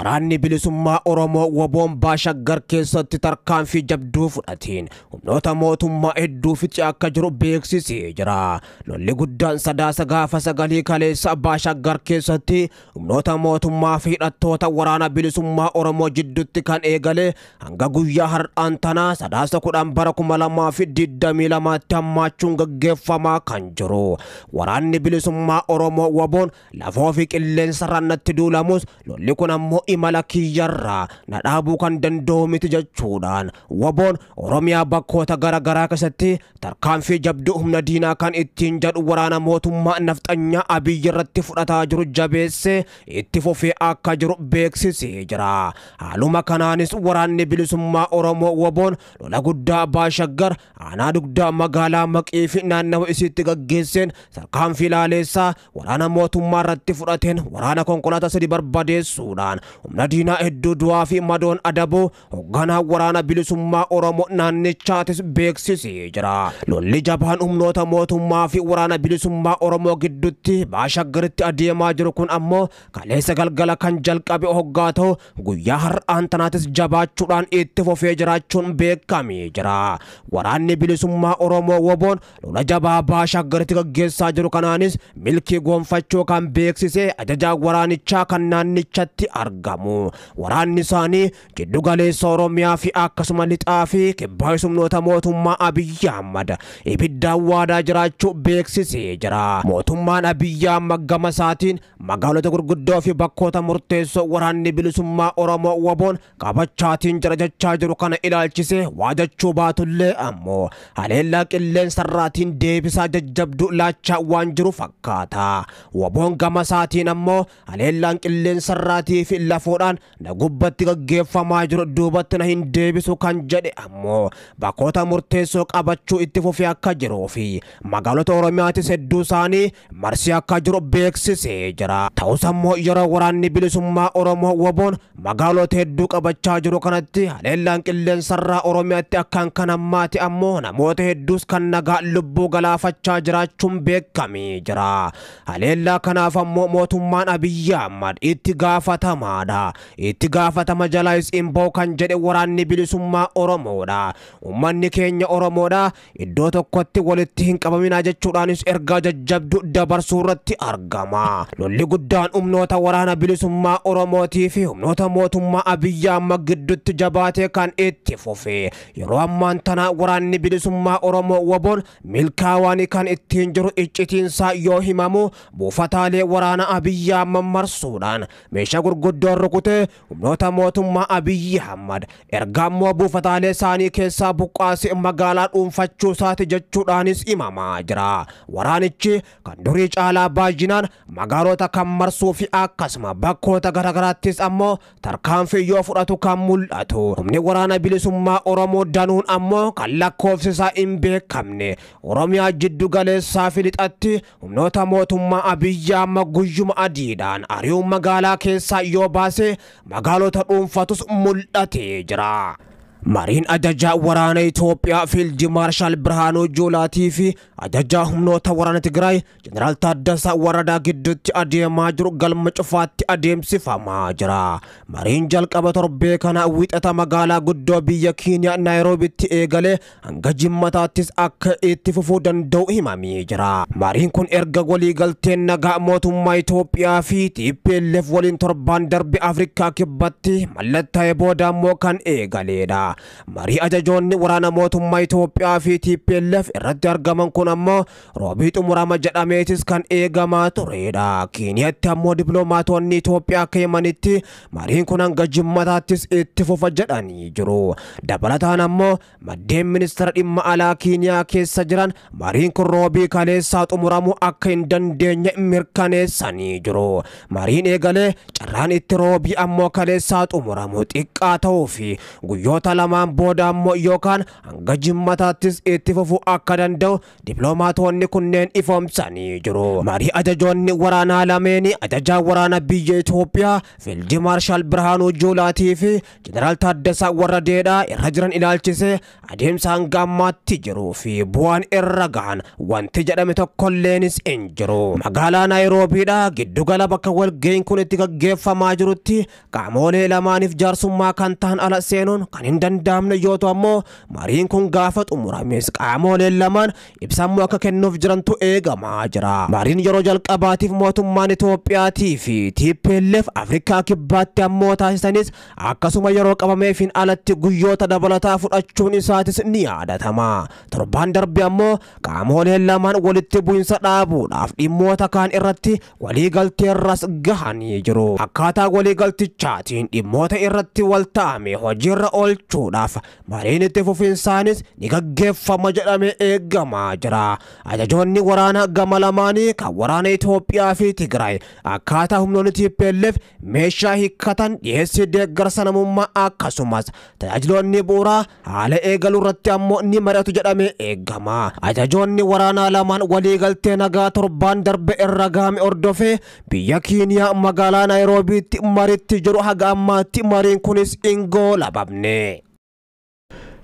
Waraanni bilisummaa Oromoo WBOn Baashaggar keessatti tarkaanfii jabduu fudhateen humnoota mootummaa hedduu fixee akka jiru beeksisee jira. Lolli guddaan Sadaasa gaafa 9 kaleessa Baashaggar keessatti humnoota mootummaa fi hidhattoota waraana bilisummaa Oromoo jidduutti kan eegale hanga guyyaa har'aan tanaa Sadaasa 10 bara 2022 hammaachuun gaggeeffamaa kan jiru. Waraanni bilisummaa Oromoo WBOn lafoo fi qilleensa irratti duulamus lolli kun ammoo imala kiyyarraa na dhaabuu kan danda'u miti jechuudhaan WBOn Oromiyaa bakkoota garaagaraa keessatti tarkaanfii jabduu humna diinaa kan ittiin jedhu waraana mootummaa nafxanyaa Abiyyi irratti fudhataa jiru jabeessee itti fufee akka jiru beeksisee jira. Haaluma kanaanis waraanni bilisummaa Oromoo WBOn lola guddaa Baashaggar aanaa dugdaa magaalaa Maqii fi naannawa isiitti gaggeesseen tarkaanfii laaleessaa waraana mootummaa irratti fudhateen waraana konkolaataa 3 barbadeessuudhaan humna diinaa hedduu du'aa fi madoon adabuu hoogganaa waraana bilisummaa Oromoo naannichaatis beeksisee jira. Lolli jabaan humnoota mootummaa fi waraana bilisummaa Oromoo gidduutti Baashaggaritti adeemaa jiru kun ammoo kaleessa galgala kan jalqabe hoggaa ta'u guyyaa har'aan tanaatis jabaachuudhaan itti fufee jiraachuun beekamee jira. Waraanni bilisummaa Oromoo WBOn lola jabaa Baashaggaritti gaggeessaa jiru kanaanis milkii gonfachuu kan beeksise ajajaa waraanichaa kan naannichatti argamu. Waraanni isaanii giddu galeessa Oromiyaa fi akkasuma lixaa fi kibbaa humnoota mootummaa Abiyyi Ahmad ibiddaan waadaa jiraachuu beeksisee jira. Mootummaan Abiyyi Ahmad gama isaatiin magaalota gurguddoo fi bakkoota murteessoo waraanni bilisummaa Oromoo WBOn qabachaatiin jira jechaa jiru kana ilaalchisee waajachuu baatullee ammoo haleellaa qilleensarraatiin deebisaa jajjabduu laachaa waan jiru fakkaata. WBOn gama isaatiin ammoo haleellaan qilleensarraatii fi lafoodhaan na gubbatti gaggeeffamaa jiru duubatti na hin deebisu kan jedhe ammoo bakkoota murteessoo qabachuu itti fufee akka jiruu fi magaalota Oromiyaatis hedduu isaanii marsii akka jiru beeksisee jira. Ta'us ammoo yeroo waraanni bilisummaa Oromoo WBOn magaalota hedduu qabachaa jiru kanatti haleellaan qilleensarraa Oromiyaatti akkaan kan ammaati ammoo namoota hedduus kan nagaa lubbuu galaafachaa jiraachuun beekamee jira. Haleellaa kanaaf ammoo mootummaan Abiyyi Ahmad itti gaafatamaadha. Itti gaafatama jalaayis hin ba'u kan jedhe waraanni bilisummaa Oromoodha. Uummanni keenya Oromoodha. Iddoo tokkotti walitti hin qabaminaa jechuudhaanis ergaa jajjabduu dabarsuu irratti argama. Lolli guddaan humnoota waraana bilisummaa Oromootii fi humnoota mootummaa Abiyyi Ahmad gidduutti jabaatee kan itti fufe. Yeroo ammaan tana waraanni bilisummaa Oromoo WBOn milkaa'aan kan ittiin jiru iccitiinsaa yoo himamu buufataalee waraana Abiyyi Ahmad marsuudhaan meeshaa gurguddoon rukutee humnoota mootummaa Abiyyi Ahmad erga ammoo buufataalee isaanii keessaa buqqaasee magaalaa dhuunfachuu isaati jechuudhaanis himamaa jira. Waraanichi kan durii caalaa baay'inaan magaalota kan marsuu fi akkasuma bakkoota garaagaraattis ammoo tarkaanfii yoo fudhatu kan mul'atu. Humni waraana bilisummaa Oromoo danuun ammoo kan lakkoofsi isaa hin beekamne Oromiyaa jiddu galeessaa fi lixatti humnoota mootummaa Abiyyi Ahmad guyyuma adiidhaan ari'uun magaalaa keessaa yoo baase magaalota dhuunfatus mul'atee jira. Mariin ajajaa waraana Itoophiyaa Fiild Maarshaal Birhaanuu Juulaatii fi ajajaa humnoota waraana Tigraay Jeneraal Taaddasaa Warradaa gidduutti adeemaa jiru galma cufaatti adeemsifamaa jira. Mariin jalqaba torbee kana wiixata magaalaa guddoo biyya Keeniyaa Naayiroobitti eegalee hanga jimmataattis akka itti fufuu danda'u himamee jira. Mariin kun erga waliigalteen nagaa mootummaa Itoophiyaa fi TPLF waliin torbaan darbe Afrikaa kibbatti mallattaa'ee booda ammoo kan eegaleedha. Marii ajajoonni waraana mootummaa Itoophiyaa fi TPLF irratti argaman kun ammoo roobii xumurama jedhameetis kan eegamaa turedha. Keeniyaatti ammoo dippiloomaatonni Itoophiyaa akka himanitti mariin kun hanga jimmataattis itti fufa jedhanii jiru. Dabalataan ammoo maddeen ministeera dhimma alaa Keeniyaa keessa jiran mariin kun roobii kaleessaa xumuramuu akka hin dandeenye mirkaneessanii jiru. Mariin eegalee carraan itti roobii ammoo kaleessaa xumuramu xiqqaa ta'uu fi guyyoota lamaan booda ammoo yookaan hanga jimmataattis itti fufuu akka danda'u dippiloomaatonni kunneen ifoomsanii jiru. Marii ajajoonni waraanaa lameen ajajaa waraana biyya Itoophiyaa Fiild Maarshaal Birhaanuu Juulaatii fi Jeneraal Taaddasaa Warradeedhaa irra jiran ilaalchisee adeemsa hanga ammaatti jiruu fi bu'aan irra gahan wanti jedhame tokkolleenis hin jiru. Magaalaa Naayiroobiidhaa giddugala bakka walga'iin kun itti gaggeeffamaa jirutti qaamolee lamaaniif jaarsummaa kan ta'an ala seenuun kan hin danda'amne yoo ta'u ammoo mariin kun gaafa xumurames qaamoleen lamaan ibsamuu akka kennuuf jirantu eegamaa jira. Mariin yeroo jalqabaatiif mootummaan Itoophiyaatii fi TPLF Afrikaa Kibbaatti ammoo taasisanis akkasuma yeroo qabameefin alatti guyyoota dabalataa fudhachuun isaatis ni yaadatama. Torbaan darbe ammoo qaamoleen lamaan walitti bu'insa dhaabuudhaaf dhimmoota kaan irratti waliigalteerras gahanii jiru. Akkaataa waliigaltichaatiin dhimmoota irratti wal ta'ame hojiirra oolchuudhaaf mariin itti fufinsaanis ni gaggeeffama jedhamee eegamaa jira. Ajajoonni waraana gama lamaanii kan waraana Itoophiyaa fi Tigraay akkaataa humnoonni TPLF meeshaa hiikkatan dhiyeessii deeggarsa namummaa akkasumas tajaajiloonni bu'uuraa haala eegaluu irratti ammoo ni mari'atu jedhamee eegama. Ajajoonni waraanaa lamaan waliigaltee nagaa torbaan darbe irra gahame hordofee biyya Keeniyaa magaalaa Naayiroobiitti mariitti jiru. Haga ammaatti mariin kunis hin goolabamne.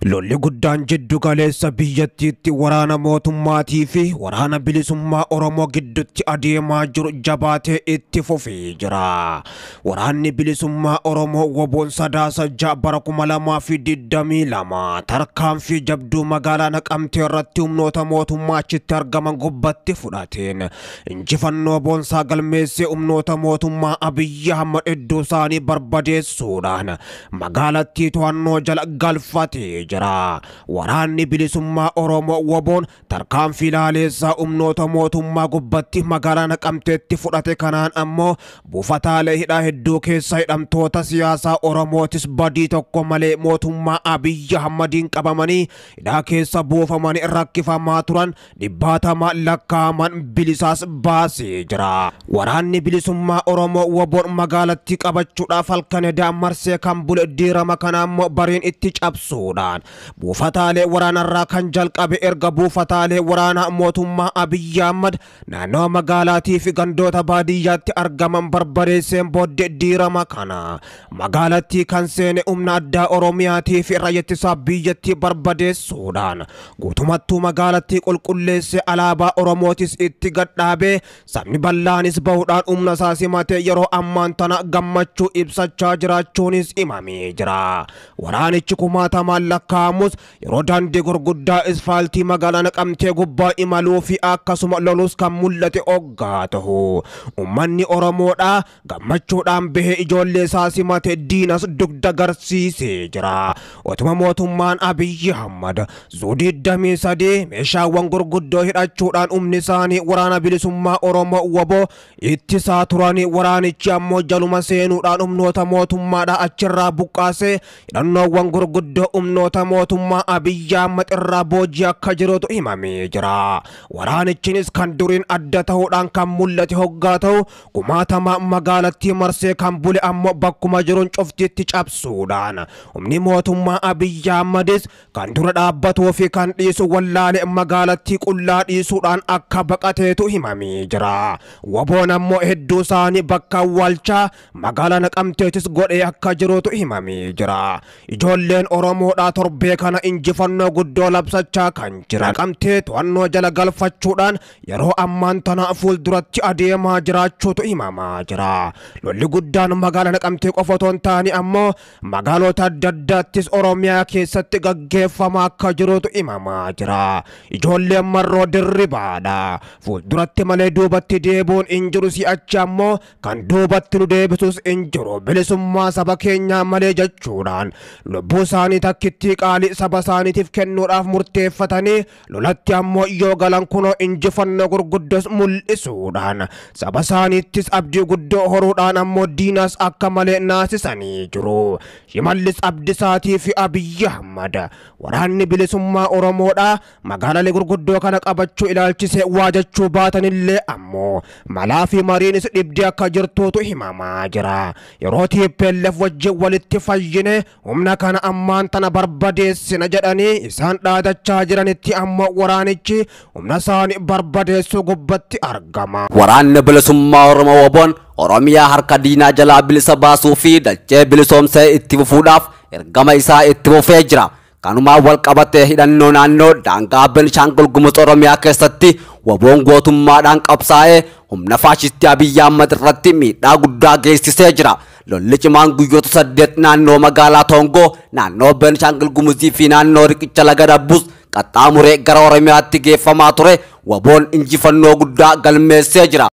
Lolli guddaan jiddu galeessa biyyattiitti waraana mootummaatii fi waraana bilisummaa Oromoo gidduutti adeemaa jiru jabaatee itti fufee jira. Waraanni bilisummaa Oromoo woboon Sadaasa 6 bara 2022 tarkaanfii jabduu magaalaa Naqamtee irratti humnoota mootummaa achitti argaman gubbatti fudhateen injifannoo boonsaa galmeessee humnoota mootummaa Abiyyi Ahmad hedduu isaanii barbadeessuudhaan magaalattii to'annoo jala galfatee jira. Waraanni bilisummaa Oromoo woboon tarkaanfii laaleessaa humnoota mootummaa gubbatti magaalaa Naqamteetti fudhate kanaan ammoo buufataalee hidhaa hedduu keessa hidhamtoota siyaasaa Oromootis badii tokko malee mootummaa Abiyyi Ahmadiin qabamanii hidhaa keessa buufamanii rakkifamaa turan dhibbaatama lakkaa'aman bilisaas baasee jira. Waraanni bilisummaa Oromoo woboon magaalattii qabachuudhaaf halkan edaa marsee kan bule diirama kana ammoo bariin itti cabsuudhaan buufataalee waraanarraa kan jalqabe erga buufataalee waraanaa mootummaa Abiyyi Ahmad naannoo magaalaatii fi gandoota baadiyyaatti argaman barbadeesseen booddee diirama kana magaalattii kan seene humna addaa Oromiyaatii fi raayyaa ittisaa biyyattii barbadeessuudhaan guutumattuu magaalattii qulqulleessee alaabaa Oromootis itti gadhaabee sabni bal'aanis bahuudhaan humna isaa simatee yeroo ammaan tana gammachuu ibsachaa jiraachuunis himamee jira. Waraanichi kumaatamaan lakkaa'amus yeroo daandii gurguddaa isfaaltii magaalaa Naqamtee gubbaa imaluu fi akkasuma lolus kan mul'ate oggaa ta'u. Uummanni Oromoodhaa gammachuudhaan bahee ijoollee isaa simate diinas dugda garsiisee jira. Otuma mootummaan Abiyyi Ahmad zuu 23 meeshaawwan gurguddoo hidhachuudhaan humni isaanii waraana bilisummaa Oromoo woboo ittisaa turanii waraanichi ammoo jaluma seenuudhaan humnoota mootummaadhaa achirraa buqqaasee hidhannoowwan gurguddoo humnoota mootummaa Abiyyi Ahmad irraa boojii akka jirutu himamee jira. Waraanichinis kan duriin adda ta'uudhaan kan mul'ate hoggaa ta'u kumaatama magaalattii marsee kan bule ammoo bakkuma jiruun cuftiitti cabsuudhaan humni mootummaa Abiyyi Ahmadis kan dura dhaabbatuu fi kan dhiisu wallaale magaalattii qullaa dhiisuudhaan akka baqateetu himamee jira. Woboon ammoo hedduu isaanii bakka awwaalchaa magaalaa Naqamteetis godhee akka jirutu himamee jira. Ijoolleen Oromoodhaa torbee kana injifannoo guddoo labsachaa kan jiran Naqamtee to'annoo jala galfachuudhaan yeroo ammaan tana fuulduratti adeemaa jiraachuutu himamaa jira. Lolli guddaan magaalaa Naqamtee qofa otoo hin taane ammoo magaalota adda addaattis Oromiyaa keessatti gaggeeffamaa akka jirutu himamaa jira. Ijoolleen marroo dirribaadha. Fuulduratti malee duubatti deebi'uun hin jiru, si'achi ammoo kan duubatti nu deebisus hin jiru. Bilisummaa saba keenyaa malee jechuudhaan lubbuu isaanii takkittii qaalii saba isaaniitiif kennuudhaaf murteeffatanii lolatti ammoo yoo galan kunoo injifannoo gurguddos mul'isuudhaan saba isaaniittis abdii guddoo horuudhaan ammoo diinas akka malee naasisanii jiru. Shimallis Abdisaatii fi Abiyyi Ahmad waraanni bilisummaa Oromoodhaa magaalaalee gurguddoo kana qabachuu ilaalchisee waajachuu baatanillee ammoo malaa fi mariinis dhibdee akka jirtuutu himamaa jira. Yeroo TPLF wajjin walitti fayyine humna kana ammaan tana barbadeessina jedhanii isaan dhaadachaa jiranitti ammoo waraanichi humna isaanii barbadeessuu gubbatti argama. Waraanni bilisummaa Oromoo WBOn Oromiyaa harka diinaa jalaa bilisa baasuu fi dachee bilisoomsee itti fufuudhaaf ergama isaa itti fufee jira. Kanumaan wal qabatee hidhannoo naannoo daangaa Benishaangul Gumuz Oromiyaa keessatti WBOn gootummaadhaan qabsaa'ee humna faashistii Abiyyi Ahmad irratti miidhaa guddaa geessisee jira. Lolli cimaan guyyoota 8 naannoo magaalaa Toongoo, naannoo Benishaangul Gumuzii fi naannoo riqicha laga Dabbus qaxxaamuree gara Oromiyaatti geeffamaa ture WBOn injifannoo guddaa galmeessee jira.